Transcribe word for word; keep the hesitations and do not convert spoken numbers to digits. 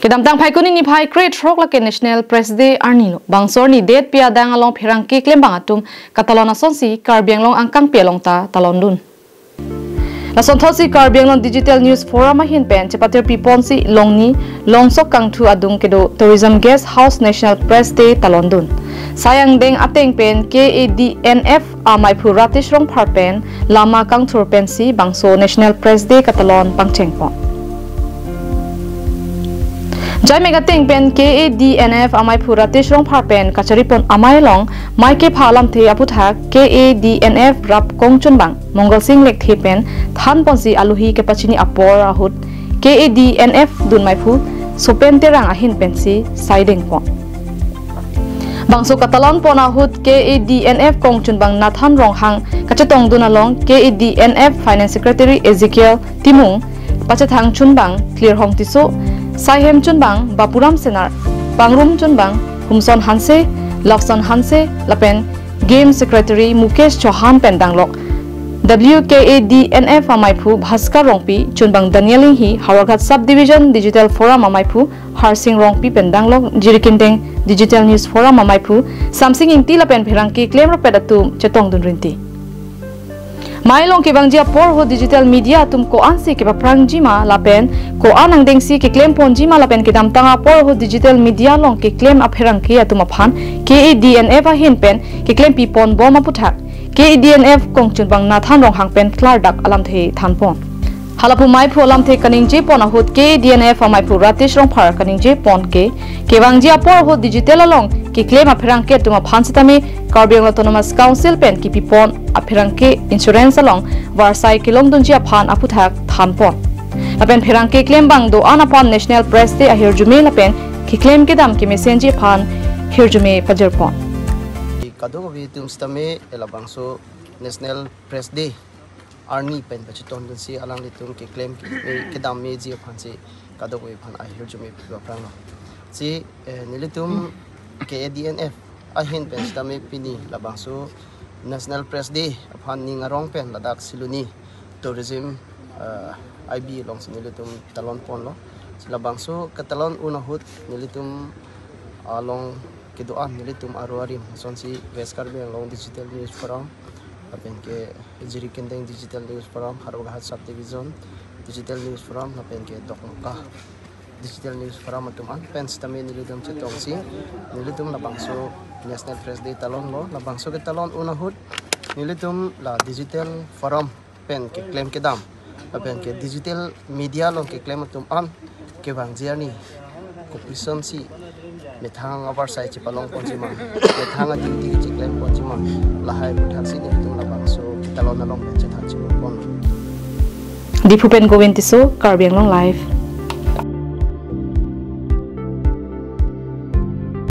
Kedamtang Phaikuni niphai krethrok lake National Press Day arni lo. Bangso arni detpi adang along pherangke klembang atum katalon asonsi Karbi Anglong angkangpi along ta talondun. Lasonthotsi Karbi Anglong Digital News Forum ahin pen chepatir piponsi Longni Longsok Kangthu adung kedo Tourism Guest House National Press Day talondun. Sai angdeng ateng pen K A D N F amaiphu Ratesh Rongphar pen lama kangthur pensi bangso National Press Day katalon pangchengpon. Jaimek ateng pen K A D N F amaiphu Ratesh Rongphar pen kacharipon amei along mei kepha alamthe aputhak K A D N F rap kongchunbang Mongal Sing Lekthe pen thanponsi alohi kepachini apor ahut K A D N F dunmeiphu Sopen Terang ahin pensi saidengpon. Bangso katalonpon ahut K A D N F kongchunbang Nathan Ronghang kachetongdun along K A D N F Finance Secretary Ezekiel Timung, pachethang chunbang Klirhong Tisso, saihem chunbang Bapuram Senar, pangrum chunbang Humson Hanse, Lakson Hanse, lapen Game Secretary Mukesh Chauhan pen danglok W K A D N F amaiphu Bhaskar Rongpi, chunbang Daniel Inghi, Howraghat Sub Division Digital Forum amaiphu Harsing Rongpi pen danglok Jirikindeng Digital News Forum amaiphu Samsing Ingti lapen pherangke klemropet atum chetongdun rinti. Mei along kevangji apor ahut digital media atum ko-ansi kepaphrangji ma lapen ko-an angdengsi keklemponji ma lapen kedamtang apor ahut digital media along keklem apherangke atum aphan K A D N F ahin pen keklempipon bom aputhak K A D N F kongchunbang Nathan Ronghang pen klardak alamthe thanpon. Halapu meiphu alamthe kaningjepon ahut K A D N F amaiphu Ratesh Rongphar kaningjepon ke, kevangji apor ahut digital along keklem apherangke atum aphan sitame Karbi Anglong Autonomous Council pen kepipon apherangke insurance along varsai kelongdunji aphan aputhak thanpon. Lapen pherangke klembang do-an aphan National Press Day ahirjume lapen keklem kedam kemesenji aphan hirjume pajirpon. Kadokave atum sitame labangso National Press Day arni pen pachetongdunsi alanglitum keklem ke-, kedam meji aphansi kadokave aphan ahirjume pipaphranglo. Si, eh, nelitum K A D N F ahin pen sitame pini labangso National Press Day aphan ning arong pen ladak Siloni Tourism, eh, I B alongsi nelitum talonponlo. Si labangso katalon un ahut nelitum along kedo-an nelitum aro arim asonsi West Karbi Anglong Digital News Forum, lapen ke Jirikindeng Digital News Forum, Howraghat Sub Division Digital News Forum, lapen ke Dokmoka Digital News Forum atum an pen sitame nelitum chetongsi nelitum labangso National Press Day talonlo. Labangso ketalon un ahut nelitum la digital forum pen keklem kedam lapen ke digital media along keklem atum an kevangji arni kopisonsi methang avarsai chepalongponji ma, methang a-duty cheklemponji ma, lahai aputhaksi nelitum labangso ketalon along pen chethan chimupon. Diphu pen Govind Tisso, Karbi Anglong Live.